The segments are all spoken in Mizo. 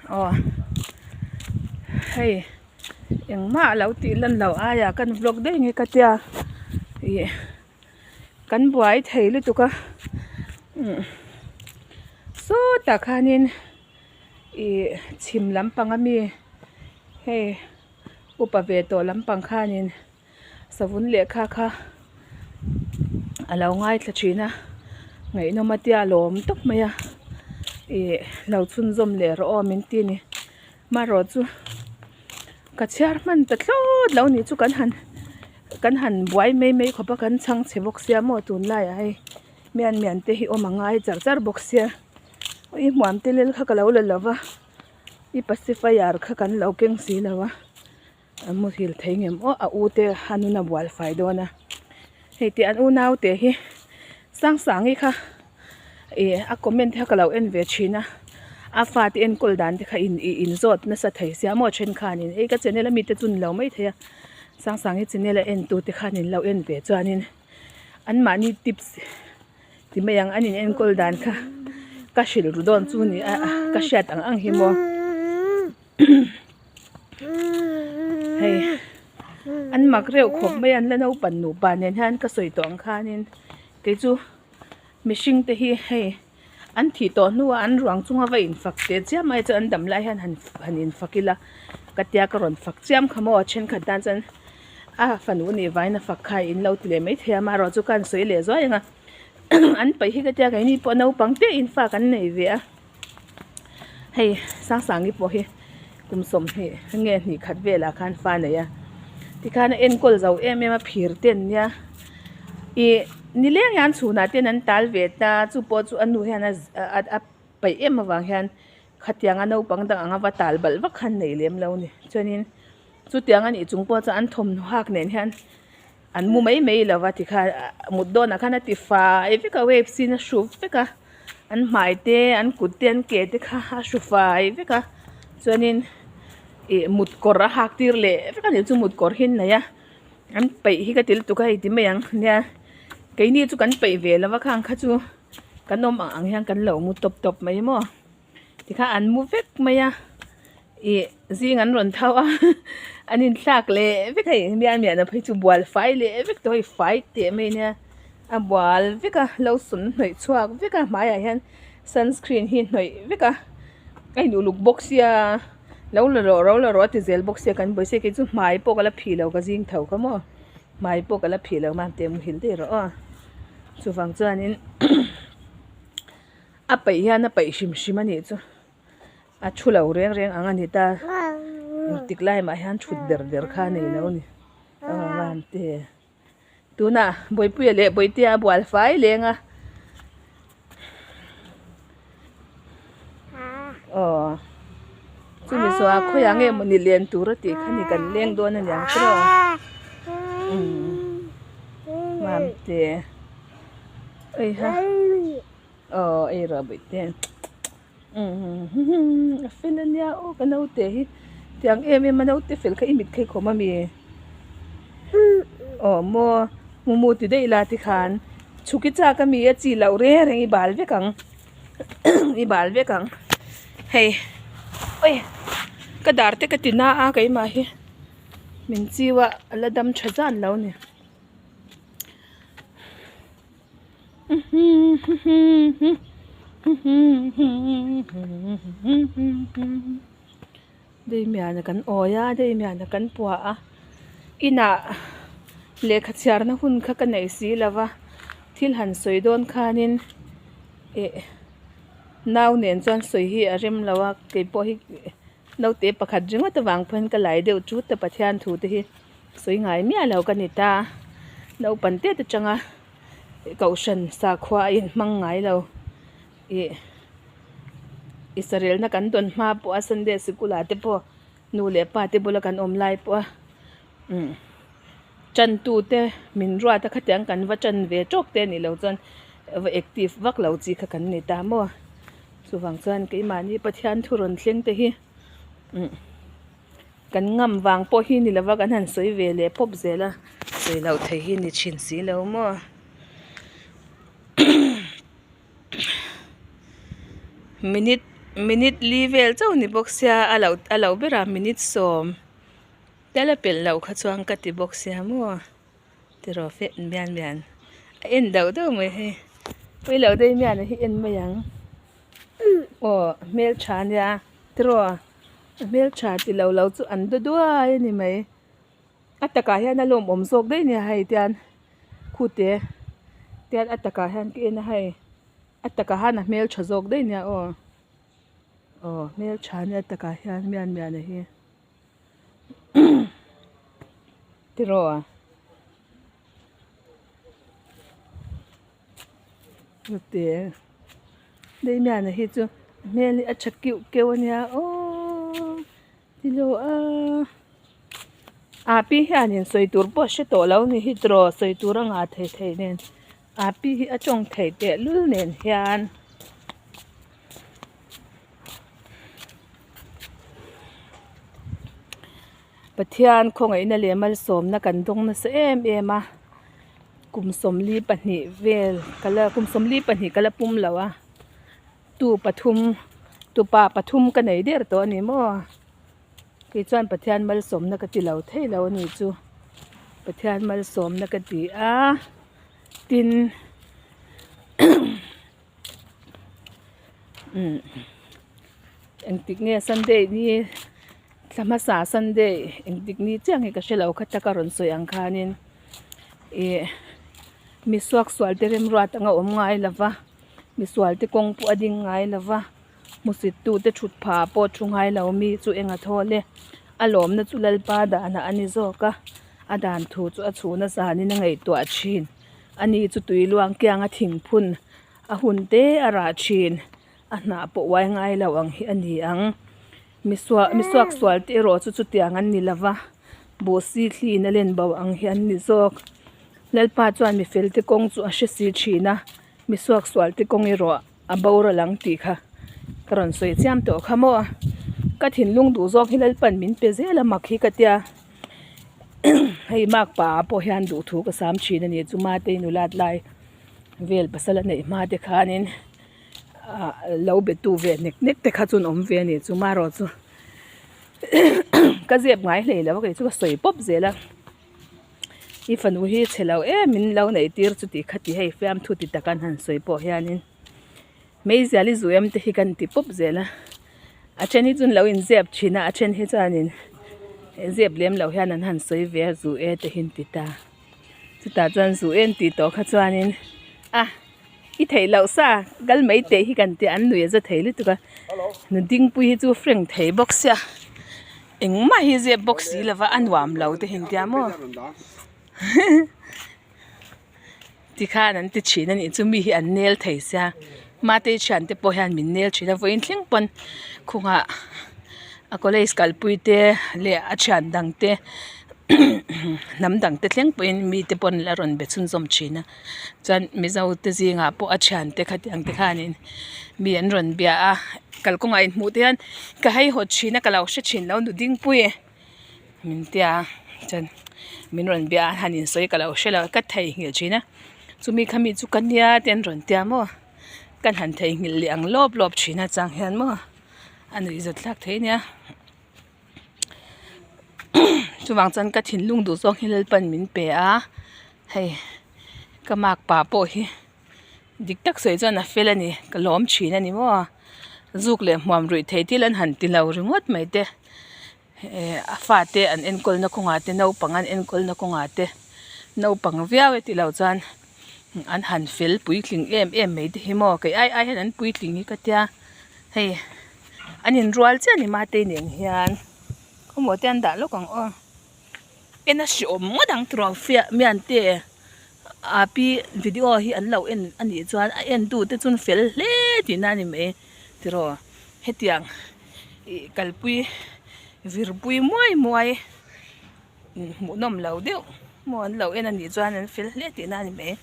Aw hei engmah lo tih lan loh aiah kan vlog daih nge ka tia ih kan buai thei lutuk a umm sawtah khanin ih chhim lampang ami hei upa ve tawh lampang khanin. Savun lehkha kha a lo ngaithla thin a ngaihnawm a tia lawm tawp mai a ih lo chhunzawm leh rawh aw min ti a ni marawh chu ka chhiar hman ta thlawt lo ni chu kan han kan han buai mai mai khawp a kan chhang chhe bawk sia maw tunlaiah hei mian mian te hi awm a ngai char char bawk sia i hmuam te lel kha ka lo la lo va i pacifier kha kan lo keng si lo a. A muhil thei ngem aw a u te a nun a bual fai dawn a hei tih an unau te hi Sangsangi kha ih a comment kha ka lo en ve thin a a fate enkawl dan te kha in ih in zawt nasa thei sia maw then khanin hei ka channel ami te chu ni lo mai thei a Sangsangi channel a en tu te khan in lo en ve chuanin anmahni tips ti mai ang an in enkawl dan kha ka hrilh ru dawn chu ni a ka hriat ang ang hi maw. Hei an mak reuh khawp mai a an la naupang nupa nen hian ka sawi tawh ang khanin kei chu mihring te hi hei an thih tawh hnuah an ruang chunga va infak teh chiam ai chuan an dam lai hian han han infak ila ka tia ka rawn fak chiam kha maw thenkhat tan chuan a fanu nih vangin a fak kha in lo ti leh maithei a amaherawhchu ka han sawi leh zuai ang a an paih hi ka tia keini pawh naupang te in fak an nei ve a. Hei Sangsangi pawh hi kum 20 nge hnih khat velah khan fa a nei a tikhan a enkawl zo em em a phir te an nia ih nileng hian chhunah ten an tal ve ta chu pawh chu a nu hian a a paih em avang hian khatianga naupang dang anga va tal balh vak kha an nei lem lo a ni chuanin chutiang a nih chung pawh chuan an thawmhnaw hak nen hian an mu mai mai lo va tikhan mut dawnah khan a ti fai vek a waves in a hru vek a an hmai te an kut te an ke te kha a hru fai vek a chuanin ih mut kawr a hak tir leh vek a ni chu mut kawr hi an nei a an peih hi ka ti lutuk a hei ti mai ang nia keini chu kan peih ve lo va khang kha chu kan awm ang ang hian kan lo mu tawp tawp mai maw. Tikhan an mu vek mai a ih zing an rawn tho a an inthlak leh vek hei mial miahna phei chu bual fai leh vek tawh hei fai teh mai ania a bual vek a lotion a hnawih chhuak vek a hmaiah hian sunscreen hi hnawih vek a a in uluk bawk sia lo la rawh lo la rawh a ti zel bawk sia kan buai sia kei chu hmai pawh ka la phih lo ka zing tho kha maw hmai pawh ka la phih lo mahni muhil daih rawh aw chuvang chuanin. A peih hian a peih hrim hrim a nih chu a thu lo reng reng ang a ni ta engtik lai mah hian thut ber ber kha a nei lo a ni aw te tunah Bawipuia leh Bawitea a bual fai leng a aw chumi zawhah khawiah nge mawni len tur a tih kha ni kan leng dawn a niang tiraw umm mamte. Eiha aw ei rawh bawih te a fel a nia aw ka naute hi tiang em em a naute fel kha i mit kha i khawm ami aw maw mumu ti daih la tikhan chhuk i chak ami a chi loh reng reng i bal vek ang i bal vek ang hei oi ka dar te ka ti na a keimah hi min chiu a a la dam tha zan lo a ni. Damian-a kan awi a Damian-a kan pua a inah lehkha chhiarna hun kha ka nei si lo va thil han sawi dawn khanin ih nau nen chuan sawi hi a rem lo a keipawh hi naute pakhat ringawt avang pawhin ka lai deuh tut a Pathian thu te hi. Sawi ngai miah lo ka ni ta. Naupang tet atanga kohhran sakhua a inhmang ngai lo. Ih Israelna kan dawn hma pawh a Sunday sikul ah te pawh nu leh pa te bula kan awm lai pawh a umm tantu te min ruat a khatiang kan va tan ve tawk te anih loh chuan va active vak lo chi kha kan ni ta maw. Chuvang chuan keimahni Pathian thu rawn thleng te hi umm. Kan ngam vang pawh hi ni lova kan han sawi ve leh pawp zel a, sawi loh theih hi ni thin si lo maw. Minute. Minute li vel chauh ni bawk sia a lo a lo berah minute sawm tel a pelh loh kha chuan ka ti bawk sia maw tiraw fe mian mian a en dauh dauh mai hei pawi lo deuh mian a hi en mai ang aw hmeltha ania tiraw a hmeltha ti lo lo chu an daw duai a ni mai a takah hian a lawmawm zawk daih nia hei tian khute tian a takah hian ka en a hei. A takah hian a hmeltha zawk daih nia aw aw hmeltha nia a takah hian mian mian a hi tiraw a hnute dei mian a hi chu a hmel hi a tha keuh keuh a nia aww tilo a ah pi hianin sawi tur pawh a hre tawh lo a ni hi tiraw sawi tur a ngah thei thei nen. Api hi a tawng thei teh lul nen hian Pathian khawngaihna leh malsawmna kan dawng nasa em em a kum 42 vel ka la kum 42 ka la pum lo a tu pathum tupa pathum ka nei der tawh a ni maw. Kei chuan Pathian malsawmna ka ti lo thei lo a ni chu Pathian malsawmna ka ti a tin umm engtik nge sunday ni thla hmasa sunday engtik ni chiah nge ka hre lo kha taka rawn sawi ang khanin ih misuak sual te remruat anga awm ngai lo va misual te kawng pawh a ding ngai lo va. Hmusittute thut pha pawh thu ngai lo mi chu eng a thawl e. A lawmna chu Lalpa danah a ni zawk a, a dan thu chu a chhuna zanin a ngaihtuah thin. Ani chu tui luang kianga thingphun a hun te a rah thin. A hnah pawh uai ngai lo ang hi a ni ang. Misuak sual te erawh chu chutiang an ni lova, buhsi thliin a len bo ang hi an ni zawk. Lalpa chuan mifelte kawng chu a hre si thin a, misuak sualte kawng erawh a boral ang tih kha ka rawn sawi chiam tawh kha maw ka thinlung duh zawk hi Lalpan min pe zel a mak hi ka tia hei makpa ah pawh hian duhthu ka sam thin a ni chu mate nulat lai vel pasal a neih hma te khanin ah lo be tu ve nek nek te kha chuan awm ve a ni chu marawh chu ka zep ngai hlei lo a kei chu ka sawi pawp zel a. I fanu hi chhe lo em in lo neih tir chu tih kha ti hei fiamthu ti tak an han sawi pawh hianin meizial i zu em te hi kan ti pawp zel a a then hi chu an lo inzep thin a a then hi chuanin zep lem loh hian an han sawi ve a zu e te hi an ti ta chutah chuan zu e an tih tawh kha chuanin a i theih loh sa kal mai teh hi kan tia an nuih a za thei lutuk a nu dingpui hi chu frank thei bawk sia. Engmah hi zep bawk si lova a nuam lo te hin tia maw tikhan an ti thin a nih chu mi hi an nel thei sia mate thian te pawh hian min nel thin a vawiin thleng pawn khungah a college kalpui te leh a thian dang te hnam dang te thleng pawhin mi te pawn la rawn be chhunzawm thin a chuan mizo te zingah pawh a thian te khatiang te khanin mi an rawn bia a kalkawngah inhmuh te hian ka haihawt thin a ka lo hre thin lo nu dingpui min tia chuan min rawn bia a han insawi ka lo hre lo ka theihnghilh thin a chumi khami chu ka nia te an rawn tia maw kan han theihnghilh leh ang lawp lawp thin a chang hian maw a nuihzat thlak thei ania. Chuvang chuan ka thinlung duh zawng hi Lalpan min pe a hei ka makpa pawh hi dik tak sawi chuan a fel a ni ka lawm thin a ni maw zuk leh hmuam ruih thei thil an han ti lo ringawt mai te eh a fate an enkawl na kawngah te naupang an enkawl na kawngah te naupang viau e tilo chuan an han fel puitling em em mai te hi maw kei ai ai hian an puitling hi ka tia hei. An inrual chiah a ni mate nen hian khawmaw te an dah lawk ang aw en a hreawm ngawt ang tiraw fiah mian te a pi video hi an lo en a nih chuan a en tu te chu an fel hle tihna a ni mai tiraw hetiang ih kalpui virpui muai muai hmuhnawm lo deuh maw an lo en a nih chuan an fel hle tihna a ni mai.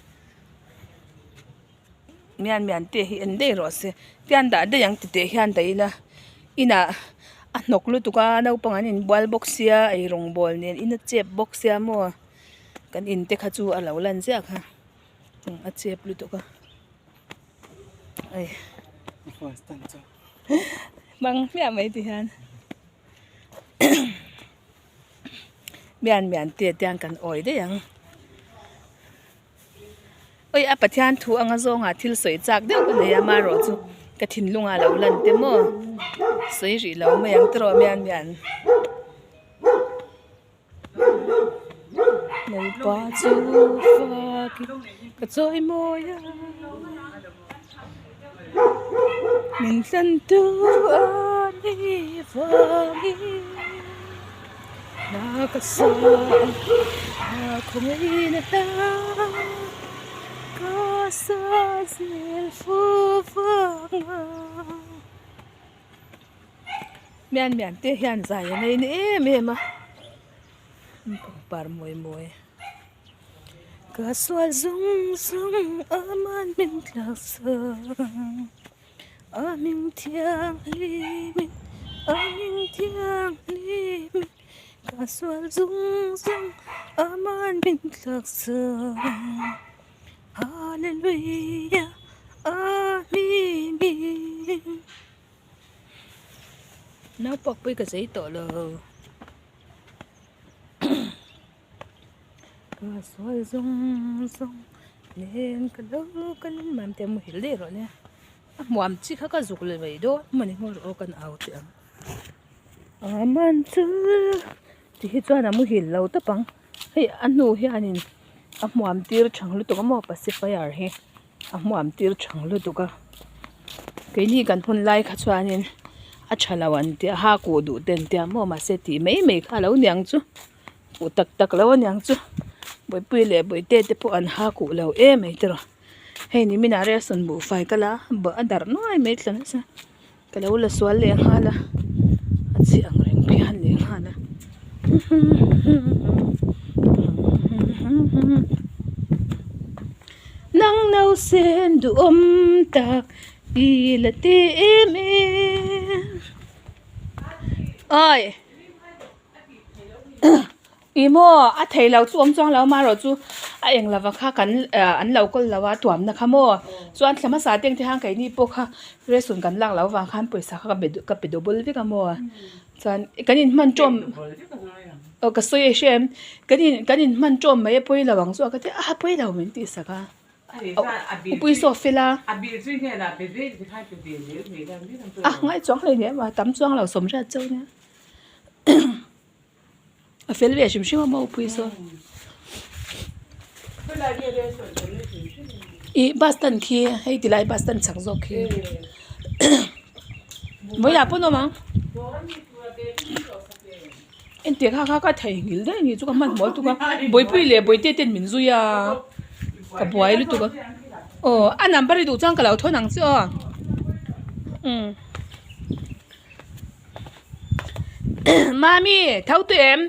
Mian mian te hi en daih rawh se tian dah daih ang titeh hian daih ila inah a hnawk lutuk a naupang an inbual bawk sia eirawng bawl nen in a chep bawk sia maw kan in te kha chu a lo lan ziah kha a chep lutuk a. Hmang hmiah mai ti hian mian mian te te hian kan awi daih ang. Oi a Pathian thu anga zawnga thil sawi chak deuh ka nei a amaherawh chu ka thinlung ah lo lan te maw sawi rih lo mai ang tiraw mian mian. Naupa chu fakin ka chawi mawi a min hlan tu a ni vangin hla ka sa a khawngaihna hla ka sa zel fo vang a. Mian mian te hian zai a nei ni em em a pangpar mawi mawi ka sual zung zung a man min tlak sak a hming thianghlim in a hming thianghlim in ka sual zung zung a man min tlak sak hallelujah a hming in. Naupang pawh hi ka zei tawh lo ka sual zawng zawng nen ka lo kal mam te muhil daih rawh le a hmuam chi kha ka zuk leh mai dawn mawni hmawr aw kan au teh ang a man chu ti hi chuan a muhil lo tawp ang hei a hnu hianin a hmuam tir thang lutuk a maw pacifier hi. A hmuam tir thang lutuk a keini kan hun lai kha chuanin a tha lo an tia ha kuh duh te an tia maw mahse tih mai mai kha alo niang chu kuh tak tak lo aniang chu buaipui leh bawihte te pawh an ha kuh lo em mai tiraw hei nimin ah restaurant buhfai ka la a darh nuai mai tla nasa ka lo la sual leh nghal a a chhi ang reng phian leh nghal a. Nang nausen duhawm tak i la ti em em awi Ih maw a thei lo chu awm chuang lo amaherawh chu a eng lova kha kan ah an lo kawl lo a tuamna kha maw chuan thla hmasa te ang te khan keini pawh kha ration kan lak loh avang khan pawisa kha ka pe ka pe double vek a maw chuan kan inhman tawm aw ka sawi a hria em kan in kan inhman tawm mai a pawi lo ang chu a ka ti a a pawi lo min tih sak a upui saw fel a a ngaih chuang hlei hle a tam chuang lo sawmriat chauh ania. A fel ve hrim hrim a maw pui saw ih bus stand khi hei ti lai bus stand chak zawk khi vawilah pawn awm ang entir kha kha ka theihnghilh daih a ni chu ka hmanhmawh lutuk a buaipui leh bawihte ten min zui a ka buai lutuk a aw a number hi duh chuan ka lo thawn ang che aw umm. Mami tho tawh em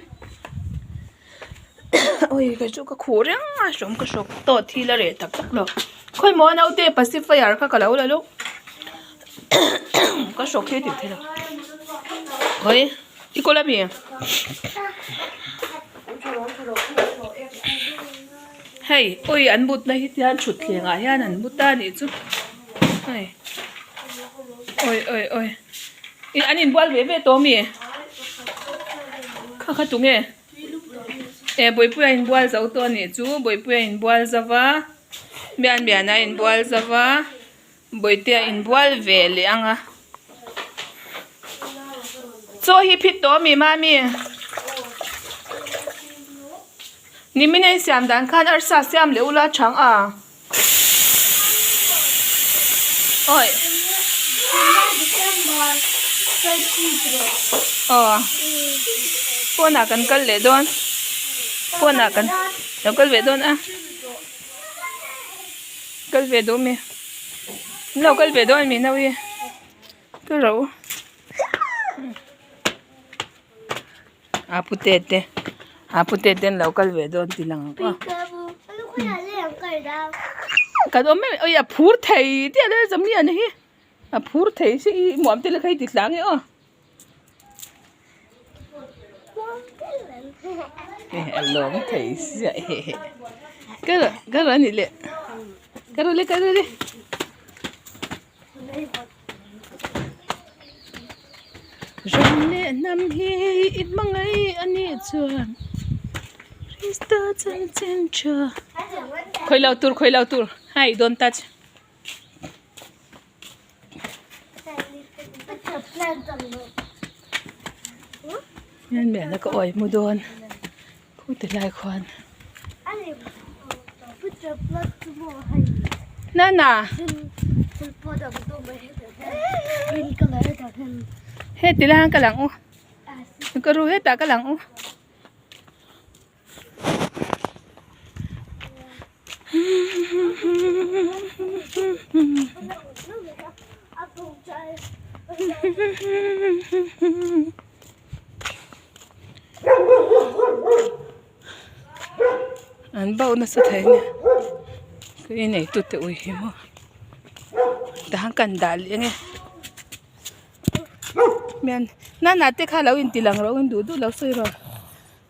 ui kei chu ka khuh reng a hrawm ka hrawk tawh thil a reh tak tak lo khawi maw naute pacifier kha ka lo la lawk ka hrawk hi a ti thei lo khawi i kawl ami hei ui an mutna hi tihian thutthleng ah hian an mu ta a nih chu hei. Awi awi awi ih an inbual ve ve tawh ami kha kha tunge e Bawihpuia inbual zo tawh anih chu Bawihpuia inbual zo va mian mian a inbual zo va Bawihtea inbual ve leh ang a chaw hi phit tawh ami mami nimin a insiam dan khan arsa siam leh ula chhang a. Awi aw pawnah kan kal leh dawn pawnah kan lo kal ve dawn a kal ve duh mi an lo kal ve dawn a mi nau hi ka ro a pute te a pute te an lo kal ve dawn tih lang ang aw kan awm em ui a phur thei dial e zamian hi a phur thei si i muam te lekha i ti tlang e aw a lawm thei sia hehe ka ka rawh a nih le ka rawh le ka rawh le. Ram leh hnam hi i hmangaih a nih chuan Krista chanchin tha. Khawi lo tur khawi lo tur hi don't touch. Hian miahna ka awih mu dawn khu ti lai khuan. Nana heti lai hian ka lang u ka ru hetah ka lang u. An bauh nasa thei a ni ka ineitu te ui hi maw tahan kan dah leh ange mian nana te kha lo inti lang rawh in duh duh lo sawi rawh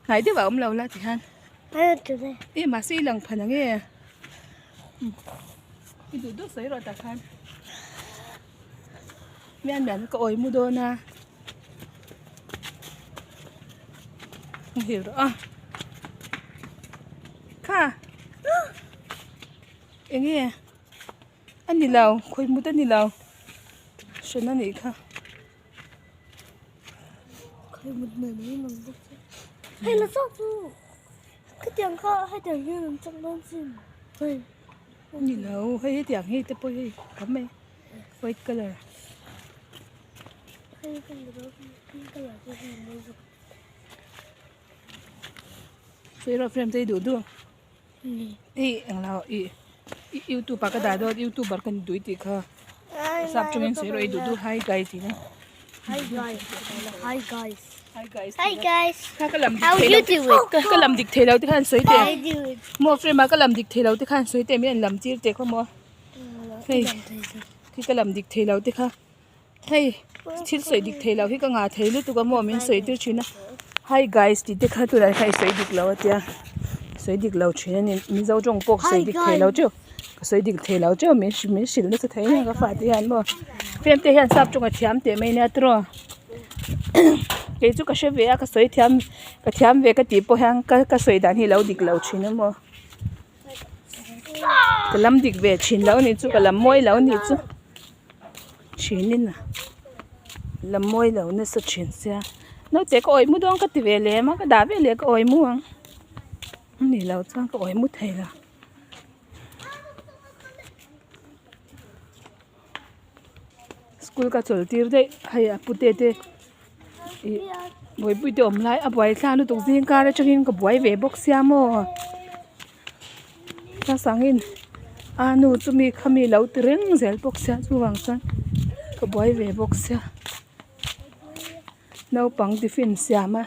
hnai deuh ah awm lo la tihian. E mahse i lang phan ang e i duh duh sawi rawh tah khan mian mian ka awi mu dawn a hil rawh a kha eng nge a ni lo khawi mut a ni lo hran a nih kha. Ni lo hei hetiang hi te pawh hei tam mai white colour. Sawi rawh frame te i duh duh hei englo ih youtube ah ka dah dawn youtuber ka ni duh i tih kha sap chungin sawi rawh i duh duh hi guys tih na Hi guys hi guys hi guys hi guys kha ka lam dik how thei you lo doing ka ka lam dik thei lo te khan sawi teh how you doing maw frame ah ka lam dik thei lo te khan sawi teh min an lam tir teh khaw maw hei khi ka lam dik thei lo te kha Hei thil sawi dik thei lo hi ka ngah thei lutuk a maw min sawi tir thin a hi guys tih te kha tunah hian i sawi dik lo a tia sawi dik lo thin a ni mizo tawng pawh ka sawi dik thei lo teuh ka sawi dik thei lo teuh min min hrilh nasa thei nia ka fate hian maw frame te hian sap tawng a thiam teh mai nia tiraw kei chu ka hre ve a ka sawi thiam ka thiam ve ka tih pawh hian ka ka sawi dan hi a lo dik lo thin a maw. Ka lam dik ve thin lo anih chu ka lam mawi lo anih chu thinin a lam mawi lo nasa thin sia naute ka awih mu dawn ka ti ve lem a ka dah ve leh ka awih mu ang a nih loh chuan ka awih mu thei lo. School ka chawl tir daih hei a pute te ih buaipui te awm lai a buai thla lutuk zing kar atangin ka buai ve bawk sia maw hmasangin a nu chu mi kha mi lo ti reng zel bawk sia chuvang chuan ka buai ve bawk sia naupang tiffin siam a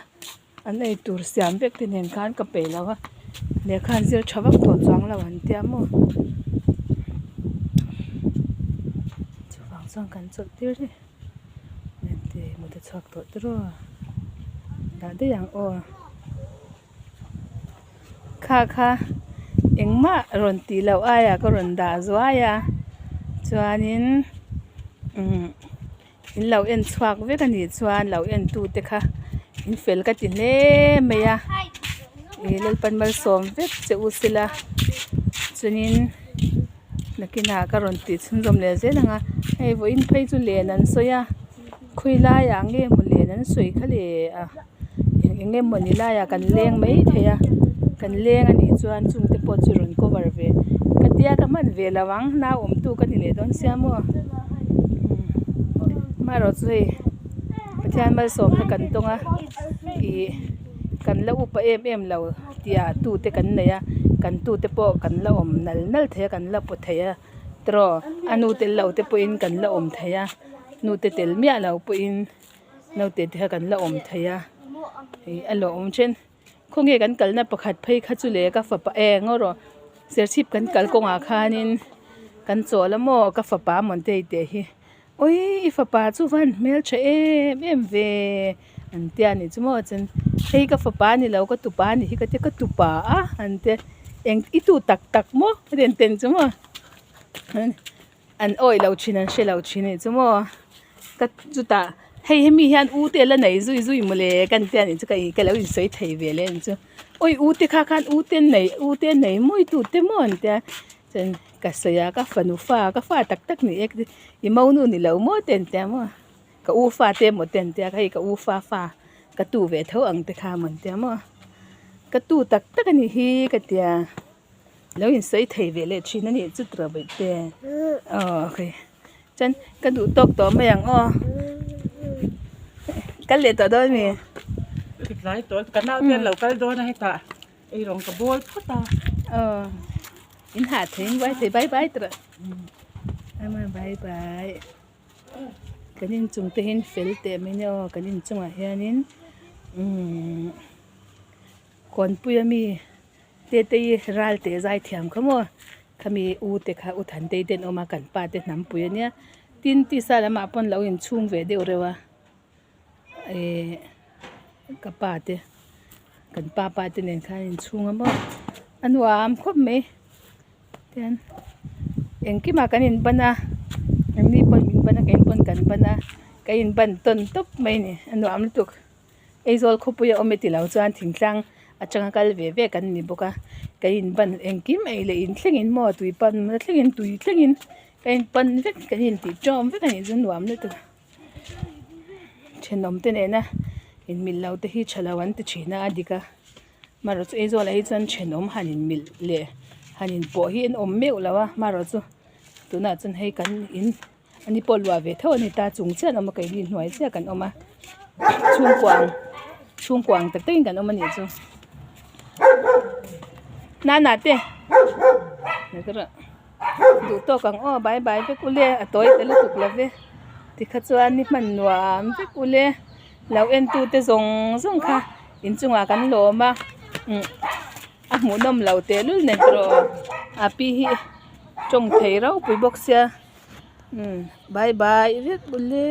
an ei tur siam vek te nen khan ka peih lo a lehkha an zir tha vak tawh chuang lo an tia maw chuvang chuan kan chawlh tir a ni engti mut a chhuak tawh tiraw dah daih ang aw kha kha engmah rawn tih loh aiah ka rawn dah zuai a chuanin umm. In lo en chhuak vek a nih chuan lo en tu te kha in fel ka ti hle mai a ih Lalpan malsawm vek che u sela chuanin nakinah ka rawn tih chhunzawm leh zel ang a hei vawiin phei chu len an sawi a khawi laiah nge maw len an sawi kha le a eng eng emaw ni laiah kan leng mai thei a kan leng a nih chuan chungte pawh chu rawn cover ve ka tia ka hman ve lo ang nau awm tu ka ni leh dawn sia maw amaherawh chu hei Pathian malsawmna kan tawng a ih kan la upa em em lo tia tute kan nei a kan tute pawh kan la awm nal nal thei a kan la paw thei a tiraw a nu tel lo te pawhin kan la awm thei a nu te tel miah lo pawhin. Naute te kha kan la awm thei a ih a lawmawm then khawnge kan kalna pakhat phei kha chu leh ka fapa eh ngaw rawh serchhip kan kal kawngah khanin kan chawl a maw ka fapa Mawntei tih hi awii i fapa chu van hmeltha em em ve an tia a nih chu maw chuan hei ka fapa a ni lo ka tupa a nih hi ka tia ka tupa a an tia eng i tu tak tak maw a ti ang chu maw. An awih lo thin an hre lo thin anih chu maw ka chutah. Hei hemi hian u te la nei zui zui mawle kan tia nih chu ka ka lo insawi thei ve leh ang chu awi u te kha khan u te nei u te nei mawi tu te maw an tia chuan ka sawi a ka fanu fa ka fa tak tak ni e i monu ni lo maw te an tia maw ka u fa te emaw te an tia hei ka u fa fa ka tu ve tho ang te kha maw an tia maw ka tu tak tak a nih hi ka tia. Lo insawi thei ve leh thin a nih chu tura vawi te aw okay chuan ka duh tawk tawh mai ang aw kal leh tawh dawn a mi tlai tawh ka nau te an lo kal dawn a hetah eirawng ka bawl phawt a aw in hah thei in buai thei bye bye tura ama bye bye kan inchung te hian fel teh mai nia aw kan inchungah hianin umm kawnpui ami. Tetei ral teh zai thiam kha maw khami u te kha u Thantei te an awm a kan pa te hnam pui ania tin tisa lamah pawn lo inchhung ve deuh reuh a ihh ka pa te kan pa pa te nen khan inchhung a maw a nuam khawp mai tian engkimah kan inban a anni pawn min ban a keini pawn kan ban a kan inban tawn tawp mai a ni a nuam lutuk. Aizawl khawpui a awm e tilo chuan thingtlang atanga kal ve ve kan ni bawk a ka in ban engkim ei leh in thlengin maw tui pan na thlengin tui thlengin ka in pan vek kan in tih tawm vek a nih chu nuam lutuk thenawm te nena in mil lo te hi tha lo an ti thin a a dik a marawh chu Aizawl ah hi chuan thenawm han in mil leh han in pawh hi an awm meuh lo a marawh chu tunah chuan hei kan in. Ani pawh luah ve tho a ni ta chung chiah an awm a keini hnuai chiah kan awm a chhungkua ang chhungkua ang tak takin kan awm a nih chu nana te duh tawk ang aw bye bye vek ule a tawi ta lutuk lo ve tikha chuan ni hman nuam vek ule lo en tu te zawng zawng kha inchungah kan lawm a umm a hmuhnawm lo tehlul nen erawh a pi hi tawng thei ropui bawk sia. Umm bye bye vek ule.